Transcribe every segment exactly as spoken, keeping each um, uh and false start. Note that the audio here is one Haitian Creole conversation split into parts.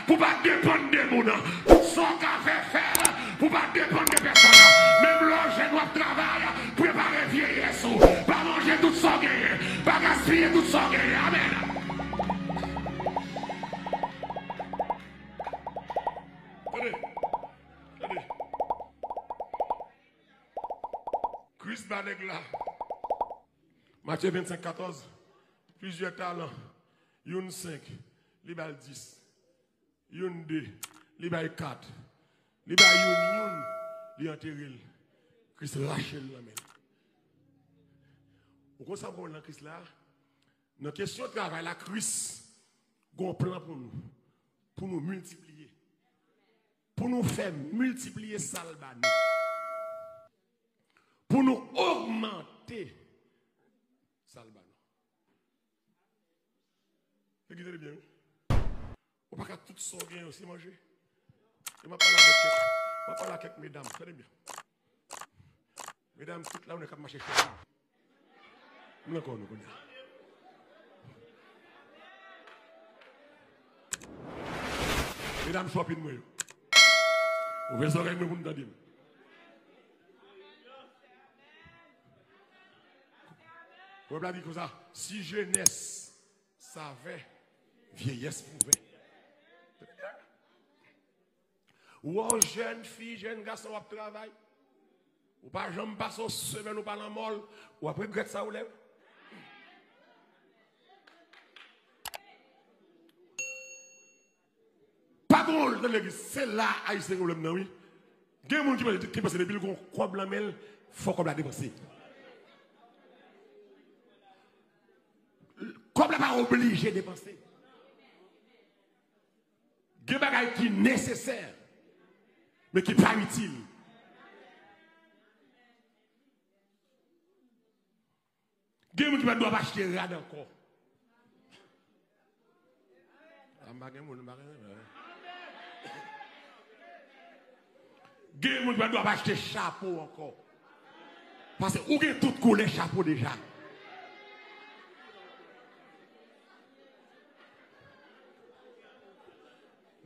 Pou pa depann de moun. Tout sa w ka fè, fè l pou pa depann de pèsòn. Menm lè w jèn, w ap travay, prepare vyeyès ou. Pa manje tout sa w genyen. Pa gaspiye tout sa w genyen. Amèn. Tande. Tande. Kris ba nèg la. Matye vennsenk katòz, plizyè talan, youn senk, li ba l dis, youn de, li ba l kat, li ba youn youn, li antere l. Kris rache l nan men l. Ou konn sa m konprann nan Kris la? Nan kesyon travay la, Kris gen yon plan pou nou, pou nou miltipliye, pou nou fè miltipliye sa l ba nou, pou nou ogmante sa l ba nou. Legliz, tande byen, wi. Ou pa ka tout sa w genyen osi manje. E m ap pale avèk kèk, m ap pale ak kèk medam. Tande byen. Medam, tout la, nou k ap mache chèche. M nan kò nou kounye a. Medam chòpin mwen yo. Ouvè zòrèy mwen pou n tande m. Pwovèb la di konsa, si jenès savè, vyeyès pwouvè. Ou wè w jèn fi, jèn gason, w ap travay. Ou pa janm pase yon semèn ou pa nan mòl, w ap regrèt sa ou lè. Pa gen yon lè nan legliz, se la Ayisyen gen pwoblèm nan, wi. Gen moun ki panse, ki panse depi l gen yon kòb nan men l, fò kòb la depanse. Kòb la pa oblije depanse. Gen bagay ki nesesè, men ki pa itil. Gen moun ki pa t dwe ap achte rad ankò. A, m pa gen moun, m pa gen moun. Gen moun ki pa t dwe ap achte chapo ankò. Paske ou gen tout koulè chapo deja.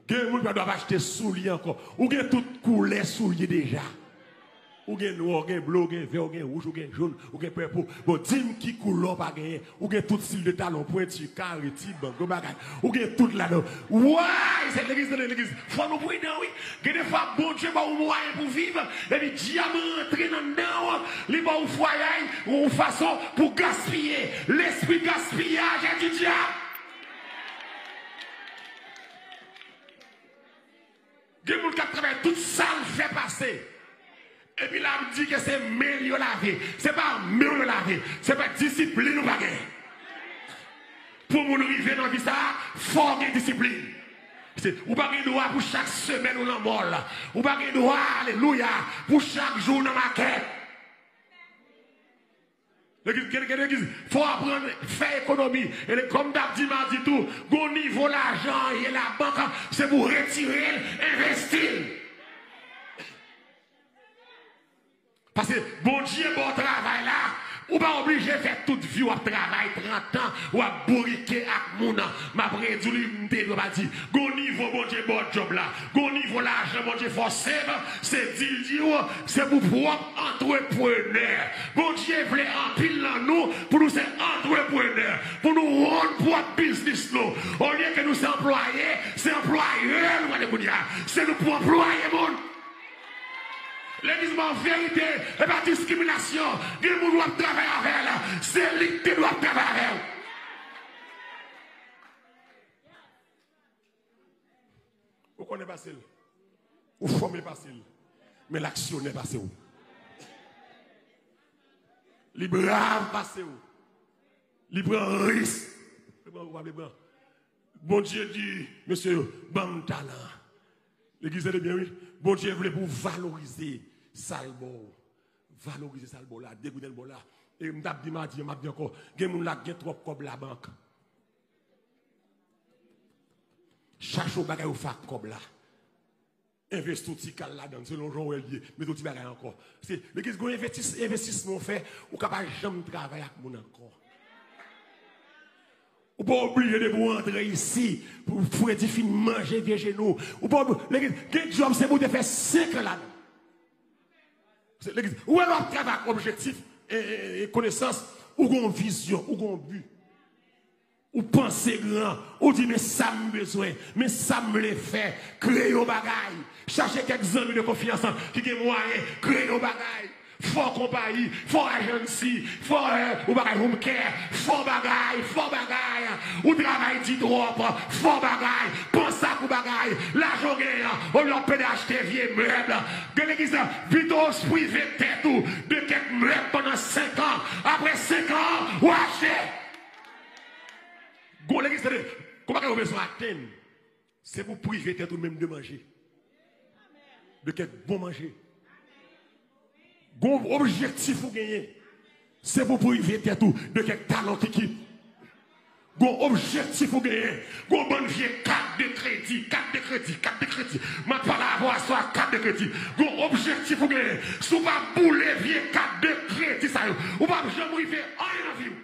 Gen moun ki pa dwe ap achte soulye ankò. Ou gen tout koulè soulye deja. Ou gen nwa, ou gen ble, ou gen vè, ou gen wouj, ou gen jòn, ou gen pèpo. Bon, di m ki koulè w pa genyen. Ou gen tout stil de talon, pwenti, kare, ti bang, gwo bagay. Ou gen tout ladan. Way! Se legliz, tande legliz. Fò nou pridan, wi. Gen de fwa, Bondye ba w mwayen pou viv, epi dyab rantre nan anndan w, li ba w fwayay, yon fason pou gaspiye. Lespri gaspiyaj e di dyab. Gen moun k ap travay tout sa l fè pase. Epi l ap di ke se men l yo lave. Se pa men w yo lave. Se pa disiplin ou pa gen. Pou moun rive nan vi sa a, fò w gen disiplin. Se, ou pa gen dwa pou chak semèn ou nan mòl. Ou pa gen dwa, alelouya, pou chak jou w nan makèt. Legliz, gen, gen legliz, fò w aprann fè ekonomi. E le, kòm m t ap di madi tou, gon nivo lajan ye labank, se pou w retire l, envesti l. Paske Bondye ba w travay la, ou pa oblije fè tout vi w ap travay, trant an, w ap bourike ak moun. M ap redi w li, m te dwe pa di. Gon nivo Bondye ba w djòb la. Gon nivo lajan Bondye fè w sèv, se di l di w, se pou pwòp antreprenè. Bondye vle anpil nan nou pou nou se antreprenè, pou nou own pwòp biznis nou. Olye ke nou se anplwaye, se anplwayè nou pral ye kounye a. Se nou pou anplwaye moun. Legliz, ban verite, e pa diskriminasyon. Gen moun w ap travay avè l, se li k te dwe ap travay avè w. Ou konnen pase l. Ou fòme pase l. Men l aksyonè pase w. Li brav pase w. Li pran risk. Ou pa vle pran. Bondye di, mesye yo, ban m talan an. Legliz, tande byen, wi. Bondye vle pou w valorize sa l ba w. Valorize sa l ba w la, de gouden l ba w la. E m t ap di madi an, m ap di ankò, gen moun la k gen twòp kòb labank. Chache yon bagay ou fè ak kòb la. Envesti yon ti kal ladan l, selon jan w wè l ye. Mete yon ti bagay ankò. Se, legliz, gen yon envestis-, envestisman w fè, ou ka pa janm travay ak moun ankò. Ou pa oblije depi w antre isi pou fredi fin manje vye jenou. Ou pa oblije. Legliz, gen djòb se pou w te fè senk an ladan. Se legliz. Ou wè lè w ap travay ak objektif e, e, e konesans, ou gen yon vizyon, ou gen yon bi. Ou panse gran, ou di, "Men sa m bezwen, men sa m vle fè." Kreye yon bagay. Chache kèk zanmi de konfyans ki gen mwayen, kreye yon bagay. Fè yon konpayi, fè yon ajansi, fè yon, ou bagay, home care, fè yon bagay, fè yon bagay. Ou travay di twòp, fè yon bagay. Panse ak yon bagay. Lajan w genyen an, olye w ap pede achte vye mèb. Gen legliz la, pito w prive tèt ou de kèk mèb pandan senk an. Apre senk an, ou achte. Gon legliz, tande, gon bagay ou bezwen atenn, se pou prive tèt ou menm de manje. De kèk bon manje. Gon objektif ou genyen, se pou prive tèt ou de kèk talon kiki. Gon objektif ou genyen, gon bann vye kat de kredi, kat de kredi, kat de kredi. M ap pale avè w aswè a, kat de kredi. Gon objektif ou genyen, si w pa boule vye kat de kredi sa yo, ou p ap janm rive anyen nan vi w.